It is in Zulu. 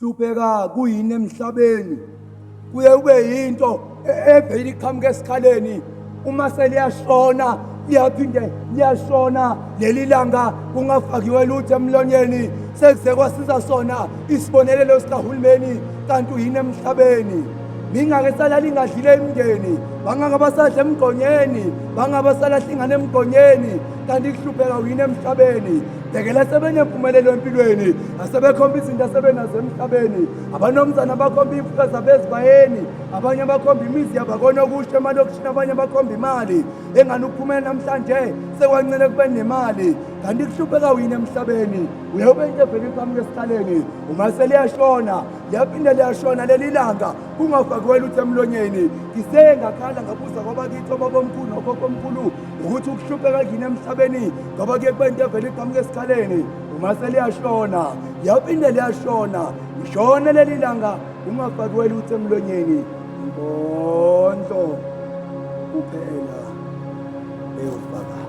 Ukuhlupheka kuyini emhlabeni? Kuye kube yinto evele iqhamuka esikhaleni uma seliyashona liyaphinde liyashona leli langa kungafakiwe lutho emlonyeni sekuze kwasiza sona isibonelelo sikahulumeni kanti uyini emhlabeni mingake salala ingadlile imndeni bangake basadla emgqonyeni bangake basalahla ingane emgqonyeni kanti kuhlupheka uyini emhlabeni bhekela sebenempumelelo empilweni asebekhomba izinto asebenazo emhlabeni abanomzana bakhomba iy'mfuka zabo ezibayeni abanye bakhomba imizi yabo akonokusho emalokishini abanye bakhomba imali engane ukuphumela namhlanje sekwancele kube nemali kanti kuhlupheka wini emhlabeni uye ube into evele iqhamuka esihlaleni uma seliyashona liyaphinde liyashona leli langa kungafakiwe lutho emlonyeni ngiseye ngakhala ngabuza kwabakithi obabomkhulu nokhokhomkhulu ukuthi ukuhlupheka kuyini emhlabeni ngoba kuye kube into evele iqhamuka esikhaleni uma seliyashona liyaphinde liyashona lishone leli langa ungafakiwe lutho emlonyeni inkondlo kuphela eyofakazi.